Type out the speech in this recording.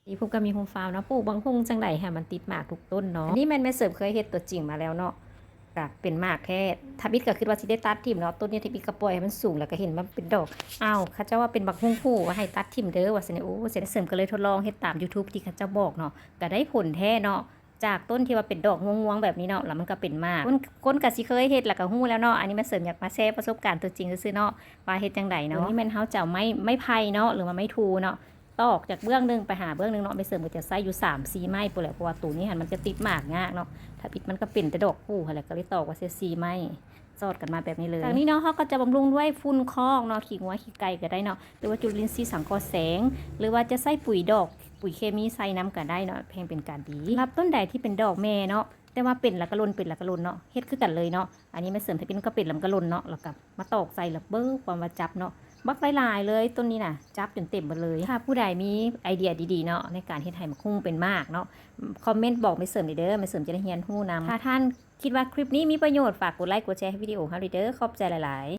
ທີ່ພູກະມີຮູມຟ້າວເນາະ ປູກບັກຫຸ່ງຈັ່ງໃດໃຫ້ມັນຕິດໝາກທຸກຕົ້ນເນາະ. ອັນນີ້ແມ່ນແມ່ເສີມເຄີຍເຮັດຕົວຈິງມາແລ້ວເນາະ ກະເປັນໝາກແທ້. ທຳອິດກະຄິດວ່າຊິໄດ້ຕັດຖິ້ມເນາະ ຕົ້ນນີ້ທຳອິດກະປ່ອຍໃຫ້ມັນສູງ ແລ້ວກະເຫັນມັນເປັນດອກ ອ້າວ ເຂົາເຈົ້າວ່າເປັນບັກຫຸ່ງຜູ້ ວ່າໃຫ້ຕັດຖິ້ມເດີວ່າຊັ້ນ. ໂອ້ ເສຍເສີມກະເລີຍທົດລອງເຮັດຕາມ YouTube ທີ່ເຂົາເຈົ້າບອກເນາະ ກະໄດ້ຜົນແທ້ເນາະ. ຈາກຕົ້ນທີ່ວ່າເປັນດອກງວງໆແບບນີ້ເນາະ ແລ້ວມັນກະເປັນໝາກ. ຄົນ ຄົນກະຊິເຄີຍເຮັດ ແລ້ວກະຮູ້ແລ້ວເນາະ. ອັນນີ້ແມ່ເສີມຢາກມາແຊປະສົບການຕົວຈິງຊື່ໆເນາະ ວ່າເຮັດຈັ່ງໃດເນາະ. ໂຕນີ້ແມ່ນເຮົາຈະເອົາໄມ້ ໄມ້ໄຜ່ເນາະ ຫຼືວ່າໄມ້ທູເນາະ ຕອກຈາກເບື້ອງໜຶ່ງໄປຫາເບື້ອງໜຶ່ງເນາະ. ແມ່ເສີມກະຈະໃຊ້ຢູ່ສາມສີ່ໄມ້ພຸ້ນແຫຼະ ເພາະວ່າໂຕນີ້ຫັ້ນມັນຈະຕິດໝາກຍາກເນາະ. ທຳອິດມັນກະເປັນແຕ່ດອກຜູ້ຫັ້ນແຫຼະ ກະເລີຍຕອກວ່າເສຍສີ່ໄມ້ ສອດກັນມາແບບນີ້ເລີຍ. ຈາກນີ້ເນາະ ເຮົາກະຈະບຳລຸງດ້ວຍຝຸ່ນຄອກເນາະ ຂີ້ງົວຂີ້ໄກ່ກະໄດ້ເນາະ ຫຼືວ່າຈຸລິນຊີສັງເກາະແສງ ຫຼືວ່າຈະໃຊ້ປຸຍດອກ ປຸຍເຄມີໃສ່ນຳກະໄດ້ເນາະ ແຮ່ງເປັນການດີ. ສຳລັບຕົ້ນໃດທີ່ເປັນດອກແມ່ເນາະ ແຕ່ວ່າເປັນແລ້ວກະຫຼົ່ນ ເປັນແລ້ວກະຫຼົ່ນເນາະ ເຮັດຄືກັນເລີຍເນາະ. ອັນນີ້ແມ່ເສີມທຳອິດກະເປັນແລ້ວມັນກະຫຼົ່ນເນາະ ແລ້ວກະມາຕອກໃສ່ ແລ້ວເບິ່ງຄວາມວ່າຈັບເນາະ ບັກຫຼາຍໆເລີຍຕົ້ນນີ້ນະ ຈັບຈົນເຕັມເບິດເລີຍ. ຖ້າຜູ້ໃດມີໄອເດຍດີໆເນາະ ໃນການເຮັດໃຫ້ໝາກຫຸ່ງເປັນໝາກເນາະ ຄອມເມັນບອກແມ່ເສີມເດີ ແມ່ເສີມຈະໄດ້ຮຽນຮູ້ນຳ. ຖ້າທ່ານຄິດວ່າຄລິບນີ້ມີປະໂຫຍດ ຝາກກົດໄລກົດແຊໃຫ້ວິດີໂອເຮົາເດີ ຂອບໃຈຫຼາຍໆ.